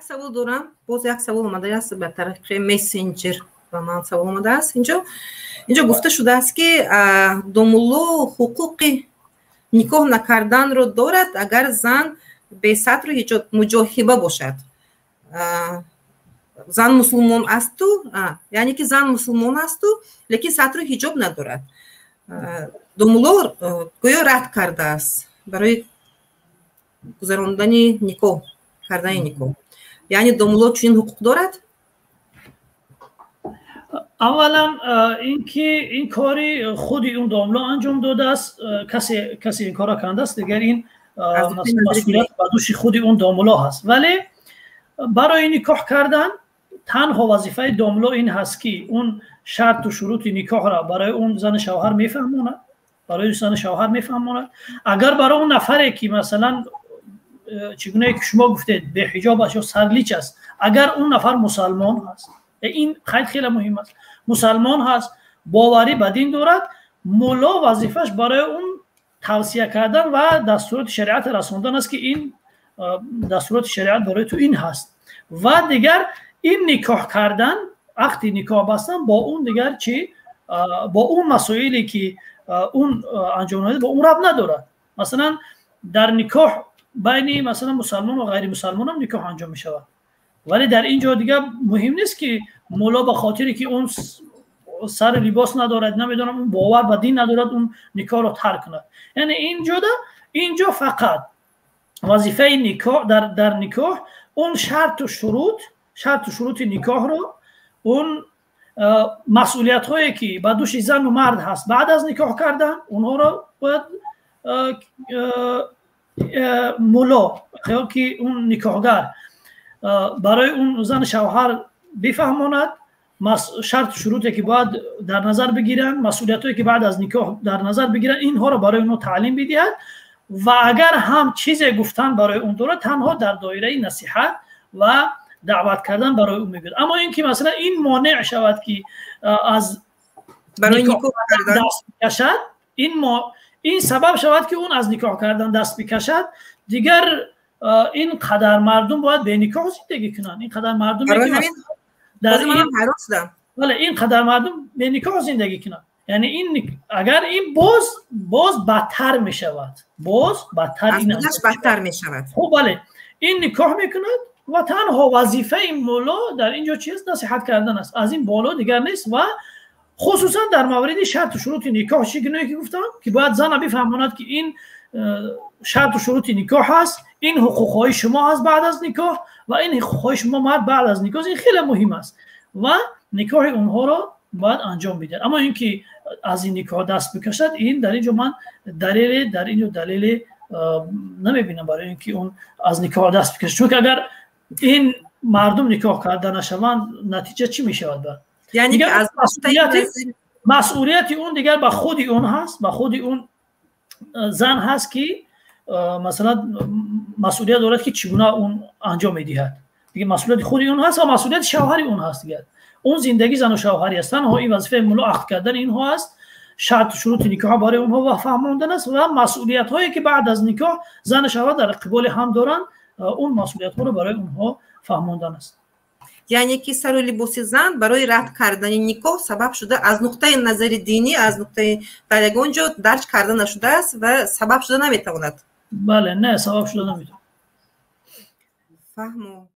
Савол дорам. Боз як савол омадааст ба тариқи мессенҷер, ба ман савол омадааст. Инҷо гуфта шудааст, ки домулло ҳуқуқи никоҳ накарданро дорад, агар зан бесатру ҳиҷоб, муҷоҳиба бошад. Зан мусулмон асту, яъне ки зан мусулмон асту, лекин сатру ҳиҷоб надорад. Домулло гӯё рад кардааст барои гузарондани никоҳ, кардани никоҳ. Яъне домулло чунин ҳуқуқ дорад? Аввалан, ин ки ин кори худи он домулло анҷом додааст, касе ин корро кардааст, дигар ин масъулият ба дӯши худи он домулло ҳаст. Вале барои никоҳ кардан танҳо вазифаи домулло ин ҳаст, ки он шарту шурути никоҳро барои он зану шавҳар мефаҳмонад, барои зану шавҳар мефаҳмонад. Агар барои он нафаре, ки масалан, чӣ гунае ки шумо гуфтед, беҳиҷоб аст ё сарлич аст, агар он нафар мусалмон ҳаст, ин қайд хеле муҳим аст, мусалмон ҳаст, боварӣ ба дин дорад, мулло вазифааш барои он тавсия кардан ва дастуроти шариат расондан аст, ки ин дастуроти шариат барои ту ин ҳаст. Ва дигар ин никоҳ кардан, ақди никоҳ бастан бо он дигар чи, бо он масоиле ки он анҷом медиҳад, бо он рабт надорад. Масалан, дар никоҳ байни, масалан, мусалмон ва ғайримусалмонам никоҳ анҷом мешавад, вале дар ин ҷо дигар муҳим нест, ки мулло ба хотире ки он сари либос надорад, намедонам, он бовар ба дин надорад, он никоҳро тарк кунад. Яъне ин ҷо фақат вазифаи никоҳ дар никоҳ он шарту шурути никоҳро, он масъулиятҳое ки ба дӯши зану мард ҳаст баъд аз никоҳ кардан, онҳоро бояд мулло ки он никоҳгар барои он зану шавҳар бифаҳмонад, шарту шуруте ки бояд дар назар бигиранд, масъулиятҳое ки баъд аз никоҳ дар назар бигиранд, инҳоро барои онҳо таълим бидиҳад. Ва агар ҳам чизе гуфтан барои он дорад, танҳо дар доираи насиҳат ва даъват кардан барои ӯ мегӯяд. Аммо ин ки, масалан, ин монеъ шавад, ки аз даст бикашад, ин сабаб шавад, ки он аз никоҳ кардан даст бикашад, дигар ин қадар мардум бояд беникоҳ зиндагӣ кунанд. Ин қадар мардум, бале, ин қадар мардум беникоҳ зиндагӣ кунанд. Яъне ин агар ин боз бадтар мешавад, боз бадтар. Бадтар мешавад. Хуб, бале, ин никоҳ мекунад ва танҳо вазифаи мулло дар ин ҷо чист? Насиҳат кардан аст, аз ин боло дигар нест. Ва хусусан дар мавриди шарту шурути никоҳ, чӣ гунае ки гуфтам, ки бояд зана бифаҳмонад, ки ин шарту шурути никоҳ ҳаст, ин ҳуқуқҳои шумо ҳаст баъд аз никоҳ ва ин ҳуқуқҳои шумо, мард, баъд аз никоҳ. Ин хеле муҳим аст ва никоҳи онҳоро бояд анҷом бидиҳад. Аммо ин ки аз ин никоҳ даст бикашад, ин дар ин ҷо ман далеле намебинам барои ин ки он аз никоҳ даст бикашад, чунки агар ин мардум никоҳ карда нашаванд, натиҷа чӣ мешавад баъд? Масъулияти он дигар ба худи он ҳаст, ба худи он зан ҳаст, ки масалан, масъулият дорад, ки чӣ гуна он анҷом медиҳад. Дигар масъулияти худи он ҳаст ва масъулияти шавҳари он ҳаст. Дигар он зиндагӣ зану шавҳарӣ аст. Танҳо ин вазифаи мулло ақд кардани инҳо аст, шарту шурути никоҳ барои онҳо ва фаҳмондан аст ва масъулиятҳое ки баъд аз никоҳ зану шавҳар дар қиболи ҳам доранд, он масъулиятҳоро барои онҳо фаҳмондан аст. Яъне ки сару либоси зан барои рад кардани никоҳ сабаб шуда, аз нуқтаи назари динӣ, аз нуқтаи дар ягон ҷо дарҷ карда нашудааст ва сабаб шуда наметавонад. Бале, не, сабаб шуда наметавонад. Фаҳмо.